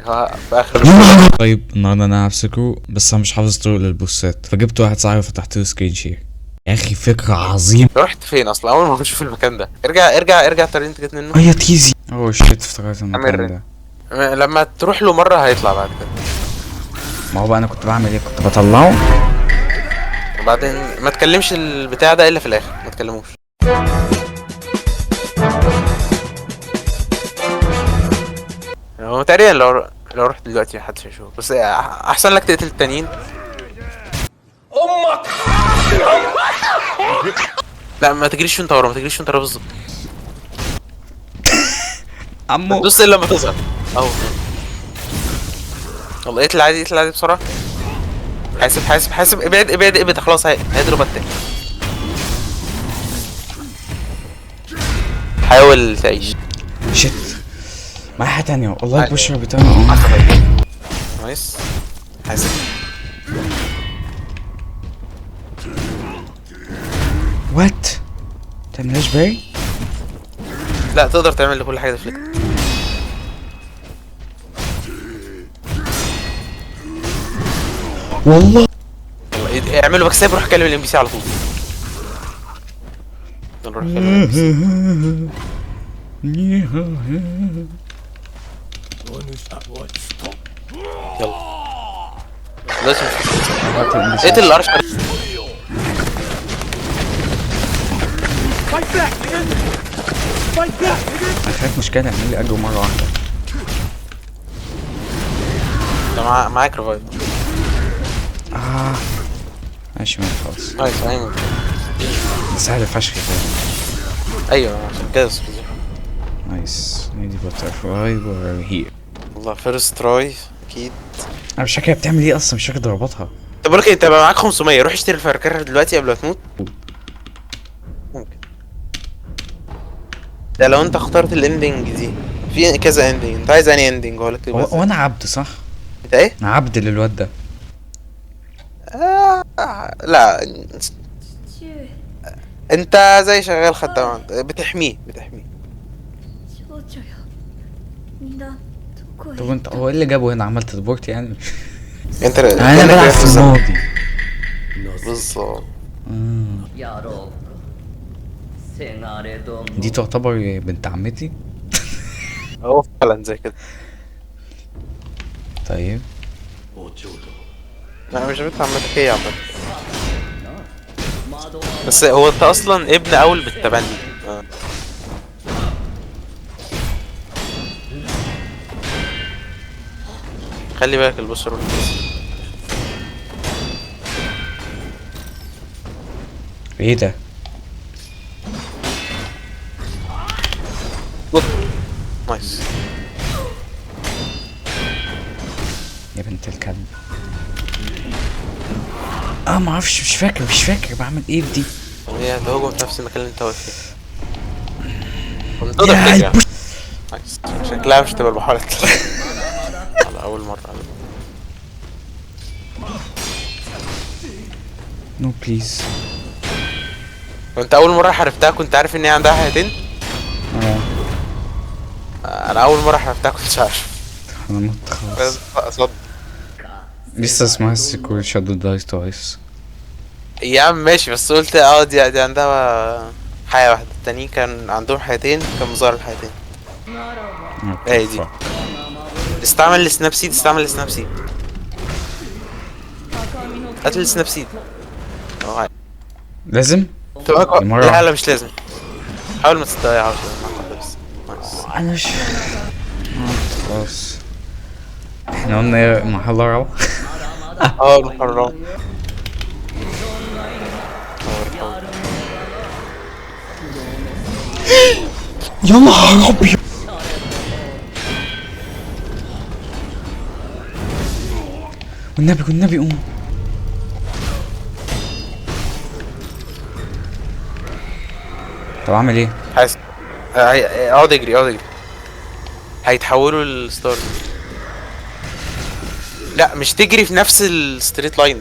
هو في اخر. طيب النهارده انا هلعب Sekiro، بس انا مش حافظ طرق للبوسات، فجبت واحد صاحبي وفتحت له screen share. يا اخي فكرة عظيمة. رحت فين اصلا؟ اول ما اشوف المكان ده ارجع ارجع ارجع الطريق اللي انت جيت منه. يا تيزي. oh shit، افتكرت المكان ده. لما تروح له مرة هيطلع بعد كده. ما هو بقى انا كنت بعمل ايه؟ كنت بطلعه وبعدين ما تكلمش البتاع ده الا في الاخر، ما تكلموش. هو تقريبا لو رحت دلوقتي محدش هيشوفك، بس احسن لك تقتل التانيين. امك. لا ما تجريش وانت ورا، ما تجريش وانت ورا بالظبط. عمو دوس الا لما تظهر. اهو يلا اقتل عادي، اقتل عادي بسرعة. حاسب حاسب حاسب، ابعد ابعد ابعد، خلاص هيضرب التاني. حاول تعيش. shit، معايا حاجة تانية والله. ال pusher بتاعنا. nice. حاسب. what، تعملهاش parry؟ لا تقدر تعمل كل حاجة deflect. والله اعملوا backstab، روح كلم ال NPC على طول. نروح كلم ال NPC. يلا دلوقتي مش اقتل ال archer. انا خايف مشكلة يعمل لي اجرو مرة واحدة. انت معاك revive. ماشي ماشي خلاص. nice. ايوه سهل فشخ كده. ايوه عشان كده. nice. Lady Butterfly we're here. والله first try اكيد. انا مش فاكر هي بتعمل ايه اصلا، مش فاكر ضرباتها. طب بقولك انت بقى معاك 500، روح اشتري ال firecracker دلوقتي قبل ما تموت. ممكن ده لو انت اخترت ال ending دي، في كذا ending، انت عايز انهي ending؟ هقول لك. هو انا عبد صح؟ انت ايه؟ انا عبد للواد ده. لا انت زي شغال خدام، بتحميه بتحميه. طب انت هو ايه اللي جابه هنا؟ عملت teleport يعني؟ انت انا بلعب في الماضي بالظبط. دي تعتبر بنت عمتي. هو فعلا زي كده. طيب لا مش بنت عمتك، هي عمتك، بس هو انت اصلا ابن اول بالتبني. خلي بالك ال boss. ايه ده؟ nice يا بنت الكلب. ما اعرفش، مش فاكر مش فاكر بعمل ايه في دي. هي تهجم في نفس المكان اللي انت واقف فيه. تقدر ترجع. nice. شكلها مش تبقى المحاولة على أول مرة. no please. وانت أول مرة حاربتها كنت عارف إن هي عندها حياتين؟ أنا أول مرة حاربتها كنتش عارف. أنا مت خلاص. صد. لسه اسمها Sekiro Shadows Die Twice. يا عم ماشي، بس قلت دي عندها حياة واحدة، التانيين كان عندهم حياتين، كان مظاهر الحياتين. ايه دي؟ استعمل ال snap seed، استعمل ال snap seed. هات ال snap seed. لازم؟ لا لا مش لازم. حاول ما تضيعهاش بس. انا مش خلاص. احنا قلنا ايه؟ المرحلة الرابعة. المرحلة الرابعة. يا نهار ابيض. والنبي والنبي قوم. طب اعمل ايه؟ حاسب. اقعد اجري اقعد اجري. هيتحولوا ل star. لا مش تجري في نفس ال straight line.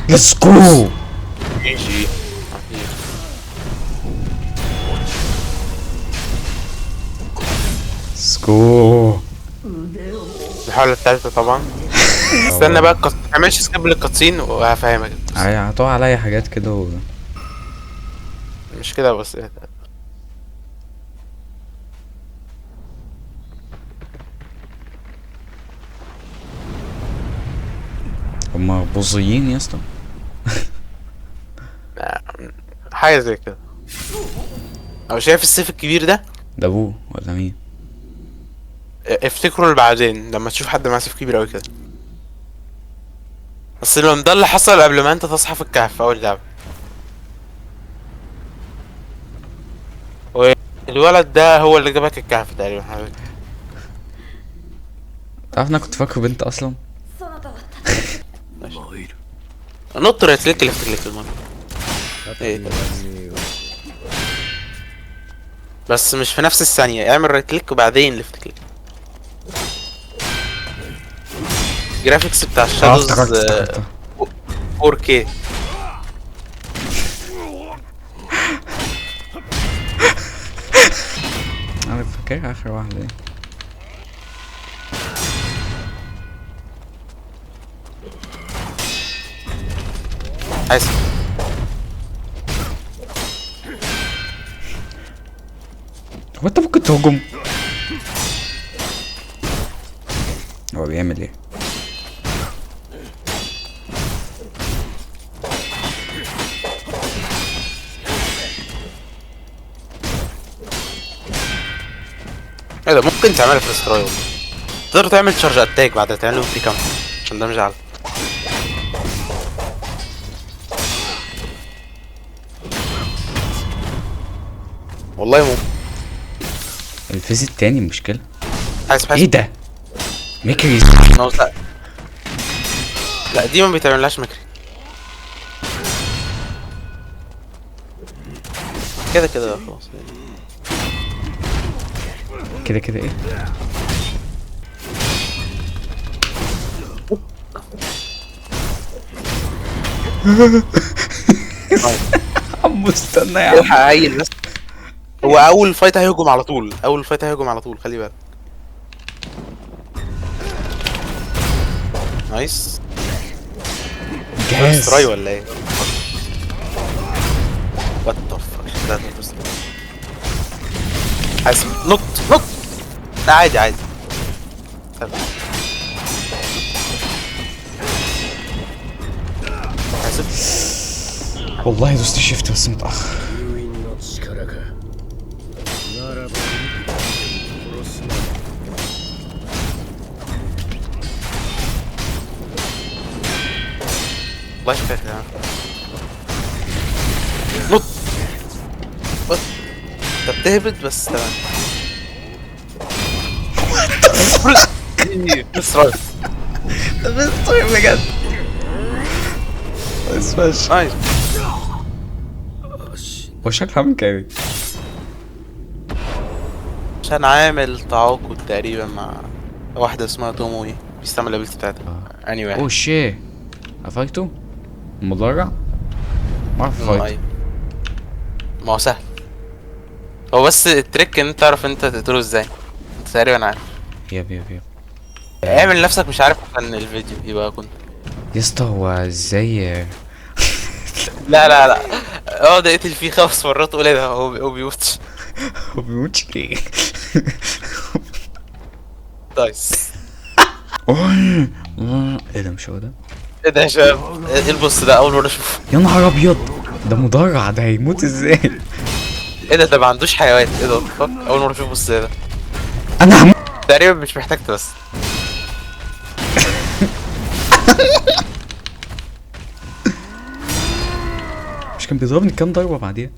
Let's go. GG. Let's go. الحالة الثالثة طبعا. استنى بقى ما تعملش skip لل cutscene وهفهمك. هتقع عليا حاجات كده مش كده بس. هما بوظيين يا اسطى. حاجة زي كده. او شايف السيف الكبير ده؟ ده ابوه ولا مين؟ افتكروا اللي بعدين لما تشوف حد معاه سيف كبير اوي كده. بس لو ده اللي حصل قبل ما انت تصحى في الكهف اول لعبة. والولد ده هو اللي جابك الكهف تقريبا. تعرف انا كنت فاكره بنت اصلا. نط right click left click المرة. ايه بس مش في نفس الثانية، اعمل right click وبعدين left click. ال graphics بتاع ال shadows 4K. انا فاكرها اخر واحدة دي. عايز هو انت ممكن تهجم؟ هو بيعمل ايه؟ ايه ده؟ ممكن تعملها في ال try. تقدر تعمل charge attack بعد تعمله free counter عشان ده مش عالي. والله ممكن. ال phase التاني مشكلة. حاسب. ايه ده؟ ميكري. لا لا دي ما بيتعملهاش ميكري. كده كده خلاص. كده كده ايه؟ عمو استنى يا عم. الحق عيل بس. هو اول fight هيهجم على طول، اول fight هيهجم على طول، خلي بالك. Nice. جاهز. try ولا ايه؟ What the fuck. لا بس حاسب. نط نط. لا عادي عادي. حاسب. والله دوست shift بس متأخر. والله شفت يا نط. انت بتهبط بس تمام. بس رايت. ده بس طيب بجد. بس فشخ. نايس. هو شكله عامل كده عشان عامل تعاقد تقريبا مع واحدة اسمها توموي بيستعمل ال ability بتاعتها. Anyway. Oh shit. قفلته؟ مدرع؟ ما اعرف fight. ما هو سهل. هو بس ال trick ان انت تعرف انت تقتله ازاي. انت تقريبا عارف. Yep yep yep. اعمل نفسك مش عارف عشان الفيديو يبقى كنت. يا اسطى هو ازاي؟ لا لا لا اقعد اقتل فيه 5 مرات وقول ايه ده هو بيموتش. هو بيموتش ليه؟ Nice. ايه ده مش هو ده؟ ايه ده يا شباب؟ ايه ال boss ده؟ اول مرة اشوفه. يا نهار ابيض ده مدرع، ده هيموت ازاي؟ ايه ده؟ ده ما عندوش حيوان. ايه ده؟ اول مرة اشوف boss ده. انا هموت تقريبا. مش محتاج بس. مش كان بيضربني كام ضربة بعديها؟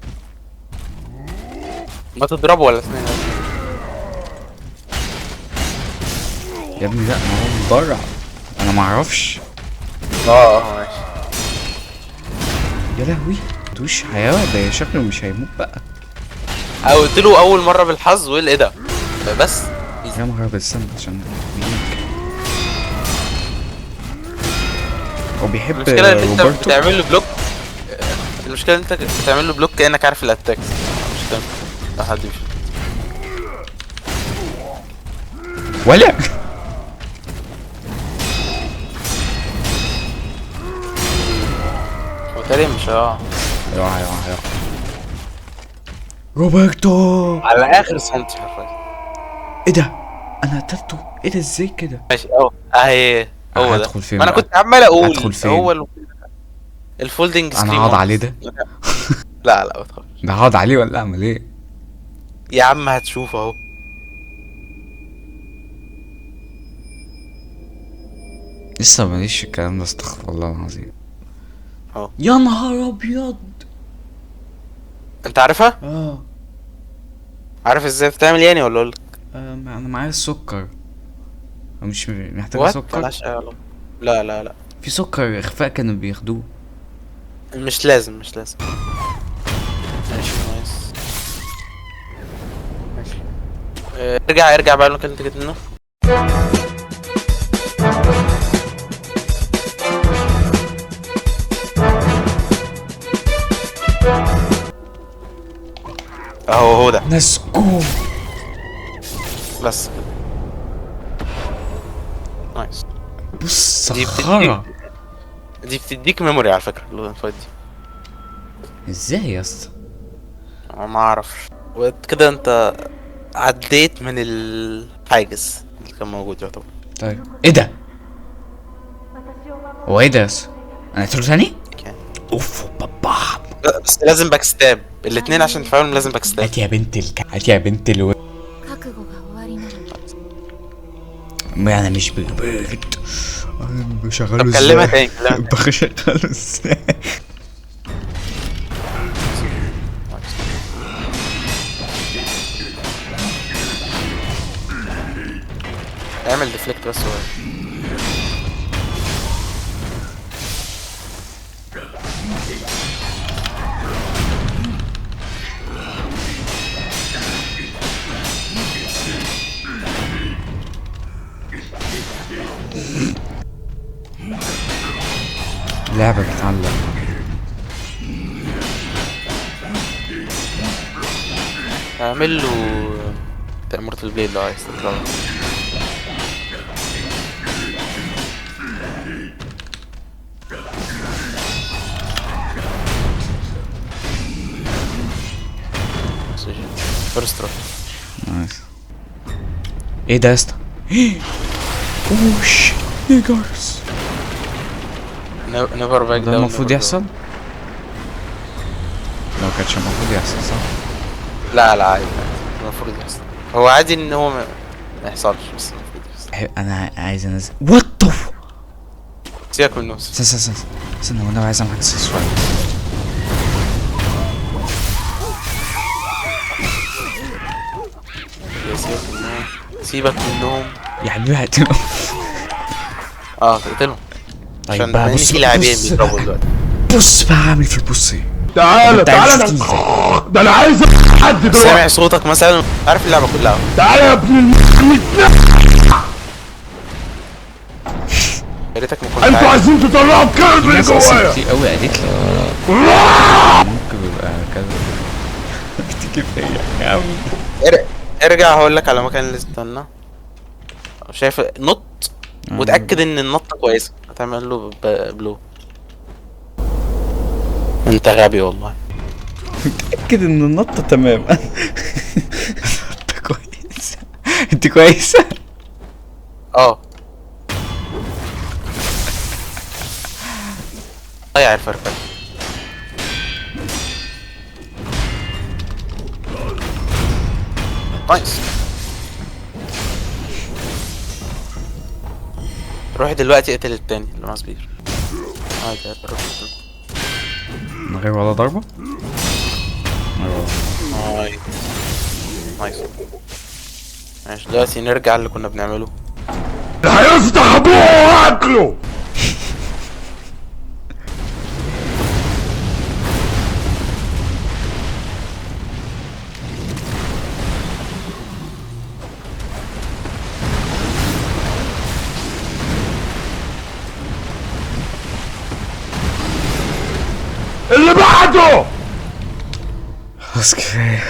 ما تضربه ولا اتنين يا ابني. لا ما هو مدرع انا ما اعرفش. ماشي. يا لهوي دوش حيوان ده شكله مش هيموت بقى. قلت له اول مرة بالحظ وايه ده بس. يا نهار ابيض استنى عشان بيك. هو بيحب المشكلة ان انت روبرتو. بتعمل له block. المشكلة ان انت بتعمل له block كانك عارف ال attacks. مش تمام، لا حد مش ولا هو تقريبا مش هيقع هيقع هيقع روبرتو على اخر سنتي حرفيا. ايه ده؟ انا قتلته؟ ايه ده ازاي كده؟ ماشي اهو اهي هو ده. هدخل فين ما انا بقى؟ كنت عمال اقول هدخل فين؟ هو ال folding screen. انا هقعد عليه ده؟ لا لا ما تخافش. ده هقعد عليه ولا اعمل ايه؟ يا عم هتشوف اهو. لسه ماليش في الكلام ده، استغفر الله العظيم. اهو. يا نهار ابيض. انت عارفها؟ اه. عارف ازاي بتعمل يعني ولا اقول لك؟ انا معايا السكر. مش محتاج what؟ سكر؟ ملهاش أي علاقة. لا لا لا في سكر اخفاء كانوا بياخدوه. مش لازم مش لازم. ماشي nice. ماشي ارجع ارجع بقى المكان اللي انت جيت منه. اهو هو ده. let's go. بس كده. nice. بص دي صخرة. دي بتديك memory على فكرة ال fight دي. ازاي يا اسطى؟ ما اعرفش. وكده انت عديت من الحاجز اللي كان موجود يعتبر. طيب ايه ده؟ هو ايه ده يا اسطى؟ انا قتله تاني؟ okay. اوف بابا. لا، بس لازم backstab الاثنين عشان تفهمهم، لازم backstab. هات يا بنت هات يا بنت الو. 覚悟が終わりなら ما انا مش بجبت. انا بشغله طب كلمها تاني، كلمها تاني. بشغله ازاي؟ اعمل deflect بس هو. لعبة بتعلق. اعمل له Immortal Blade لو عايز تطلع. first try. nice. ايه ده يا اسطى؟ oh shit niggers. never back. ده المفروض يحصل؟ لو كانش المفروض يحصل صح؟ لا لا عادي المفروض يحصل. هو عادي ان هو ما يحصلش، بس المفروض يحصل. انا عايز انزل. what the سيبك من نفسك. استنى استنى استنى، هو انا عايز اعمل حاجة شوية. سيبك منهم، سيبك منهم يا حبيبي هقتلهم. تقتلهم. طيب عشان بقى بما ان بص في لاعبين بص بيضربوا بقى. دلوقتي. بص بقى هعمل في ال boss ايه. تعالى انت عايز تعالى تشوفني ده انا عايز حد دلوقتي. سامع صوتك مثلا، عارف اللعبة كلها. تعالى يا ابن يا ريتك ما كنت انتوا عارف. عايزين تطلعوا الكلب اللي ناس اصلا جوايا. كتير قوي قالت لي ممكن يبقى كذا. بتيجي فيا يا عم. ارجع هقول لك على مكان اللي استنى. شايف نط وتأكد ان النطة كويسة هتعمل له blow. انت غبي والله. متأكد ان النطة تمام. انت كويسة، انت كويسة. اه ضيع الفرفشه. nice. روح دلوقتي اقتل التاني اللي مع spear. عادي روح اقتله. من غير ولا ضربة؟ من غير ولا ضربة. nice nice. ماشي دلوقتي نرجع اللي كنا بنعمله. هيفتح ابوه واكله. اللي بعده. خلاص كفاية.